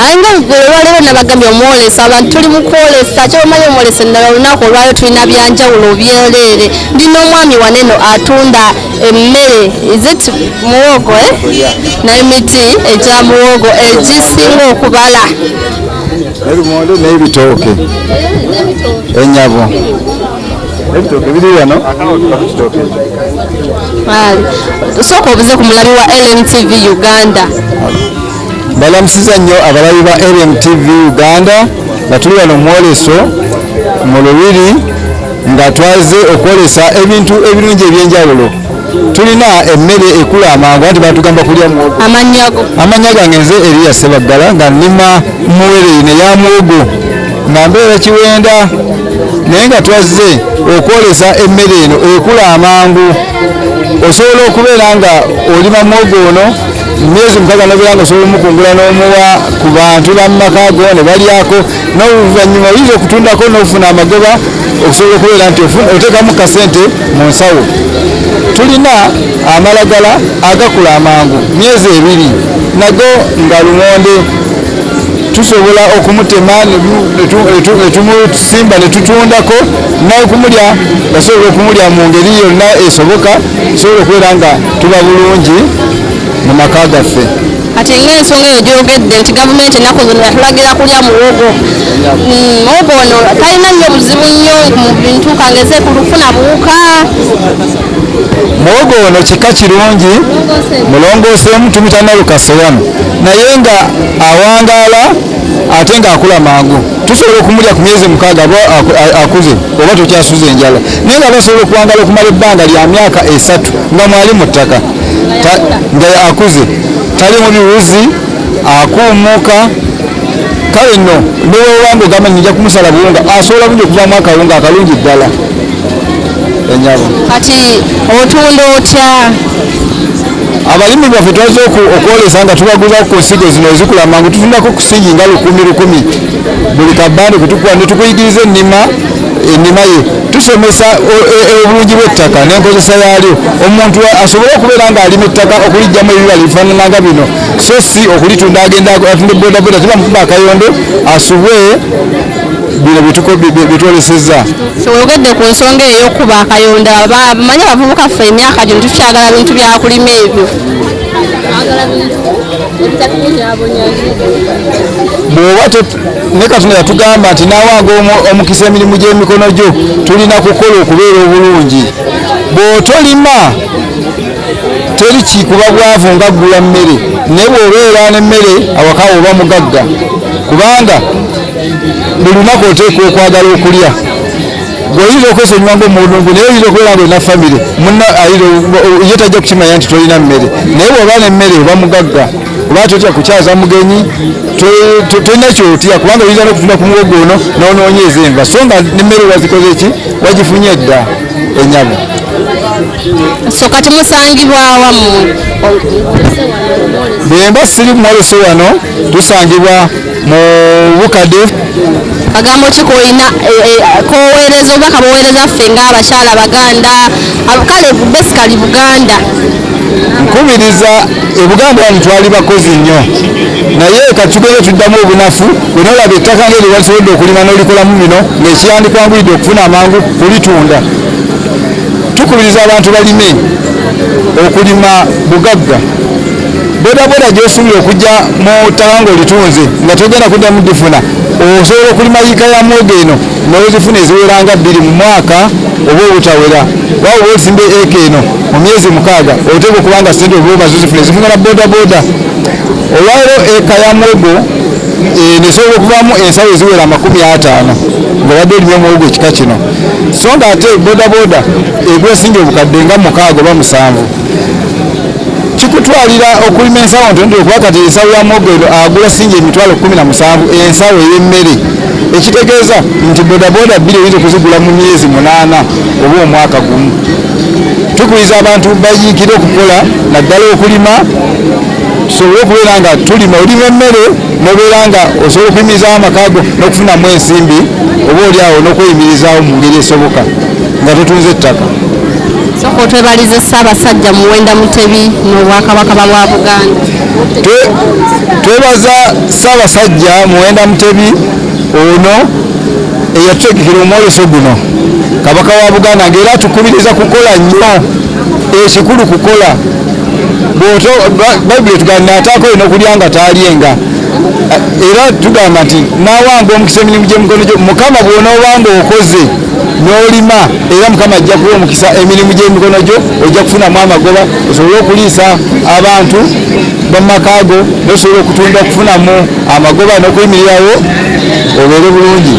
Aye nga olwaleero nabagambye omwolesa, abantu tuli mu kwolesa. Kyomanyi omwolesa endala, olunaku olwaleero tulina byanjawulo byereere. Ndi n'omwami waneno atunda emmere, is it muwogo, eh? N'emiti egya muwogo egisinga okubala. N'ebimonde n'ebitooke, enyabo, ebitooke biri wano. Kitooke. Sooka obuze ku mulabi wa LMTV Uganda. Balamusiza nnyo abalabi ba LMTV Uganda, nga tuli wano mwoleso mu Lubiri, nga twaze okwolesa ebintu ebirungi ebyenjawulo. Tulina emmere ekula amangu, anti batugamba kulya muwogo. Amanyago? Amannya gange nze Eriya Sebaggala, nga nnima muwere eno eya muwogo, nga mbeera Kiwenda, naye nga twazze okwolesa emmere eno ekula amangu. Osobola okubeera nga olima muwogo ono, mu myezi 6 nobeera nga osobola omukungula n'omuwa ku bantu bamumaka go ne balyako, n'oluvannyuma oyinza okutundako n'ofuna amagoba, okusobola okubeera nti oteekamu kasente mu nsawo. Tulina amalagala agakula amangu, myezi 2, nago nga lumonde. Tusobola okumutema ne tumusimba ne tutundako, n'okumulya basobola okumulya mu ngeri yonna esoboka. Tusobola okubeera nga tuba bulungi mu maka gaffe. Kati ng'ensonga eyo gyogedde nti gavumenti ennaku zino yatulagira kulya muwogo. Muwogo ono talina nnyo buzibu nnyo mu bintu kangeze kulufuna buwuka? Muwogo ono kika kirungi, mulongooseemu, tumita nalukasoyamu, naye nga awangaala ate ng'akula mangu. Tusobola okumulya ku myezi 6 aba akuze, oba tokyasuza enjala, naye nga basobola okuwangaala okumala ebbanga lya myaka 3 nga mwali mu ttaka, nga akuze, talimu biwuzi, akuumuuka. Kale nno newewanga ogamba nja kumusala buwunga, asobola bungi okuvaamu akawunga akalungi ddala, enyabo. Kati otunda otya? Abalimi baffe twazze okwolesa nga tubaguza ku nsigo zino ezikula mangu. Tutundako ku singi nga lukumi lukumi buli kabande kutukuwa, ne tukuyigiriza ennima ye. Tusomesa obulungi bw'ettaka n'enkozesa yaalyo, omuntu asobole okubeera ng'alima ettaka okulijjamu ebibala ebifaanana nga bino, so si okulitunda agenda atunde bodaboda, tebamukuba akayondo asubwe bino byetwolesezza. So weyogedde ku nsonga eyo ey'okuba akayondo, manyi abavubuka ffe emyaka gino tukyagala bintu byakulima ebyo. Bw'oba ne Katonda yatugamba nti naawanga omukisa emirimu gy'emikono gyo, tulina kukola okubeera obulungi. Bw'otolima teri kikuba bwavu nga ggula mmere, naye bw'obeera n'emmere awaka oba mugagga, kubanga buli lunaku oteekwa okwagala okulya. Bw'oyinza okwesonyiwa ng'omulungu, naye oyinza okubeera nga olina famire munna ye tajja kukimanya nti tolina mmere, naye bw'oba n'emmere oba mugagga, oba totya kukyaza mugenyi, tolina kyotya, kubanga oyinza n'okutunda ku muwogo ono n'onoonyeeza enva, so nga n'emmere wazikoze ki, wagifunye dda, enyabo. So kati musangibwawa mmwe? Bwemba siri mwoleso wano, tusangibwa mu bukadde. Kagambo ki koyina koweereza, obubaka bwoweereza ffe ng'abakyala Baganda, kale basically Buganda? Nkubiriza e Buganda wano twali bakozi nnyo, naye kati tugende tuddamu obunafu. Bwe nolaba ettaka ngeri walisobodde okulima n'olikolamu bino, ng'ekiyandikwanguyidde okufuna amangu kulitunda. Tukubiriza abantu balime, okulima bugagga. Bodaboda gy'osuubira okujja mu ttaka ng'olitunze nga togenda kuddamu difuna, osobola okulima yiika ya muwogo eno n'ozifuna eziwera nga 2 mu mwaka oba obutawera. Waba oba osimba eka eno mu myezi 6, oteeka okuba nga ssente oba omaze ozifuna ezifuna na bodaboda. Olwaleero eka ya muwogo eno esobola okuvaamu ensawo eziwera 50 ng'obadde olimye omuwogo ekika kino, so nga ate bodaboda egula singi obukadde nga 6 oba 7. Kikutwalira okulima ensawo ntono, kuba kati ensawo ya muwogo eno agula singi 170,000 ensawo ey'emmere, ekitegeeza nti bodaboda 2 oyinza okuzigula mu myezi 8 oba omwaka gumu. Tukubiriza abantu bayiikire okukola, naddala okulima, tusobole okubeera nga tulima, olima emmere n'obeera nga osobola okuyimirizaawo amaka go n'okufunamu ensimbi, oba oli awo n'okweyimirizaawo mu ngeri esoboka nga totunze ettaka. Sooka otwebalize Ssaabasajja Muwenda Mutebi n'Obwakabaka bwa Buganda. Twebaza Ssaabasajja Muwenda Mutebi ono eyatutegekera omwoleso guno, Kabaka wa Buganda, ng'era atukubiriza kukola nnyo. Ekikulu kukola. Bayibuli etugamba nataakole n'okulya nga taalyenga, era tugamba nti nawanga omukisa emirimu gy'emikono gyo. Mukama bw'onoobanga okoze n'olima, era Mukama ajja kuwa omukisa emirimu gy'emikono gyo, ojja kufunamu amagoba osobole okuliisa abantu bamumaka go, nosobola okutunda okufunamu amagoba n'okuyimirirawo obeere bulungi.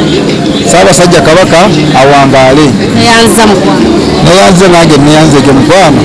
Ssaabasajja Kabaka awangaale. Neyanza, mukwano. Neyanze nange, neyanzege mukwano.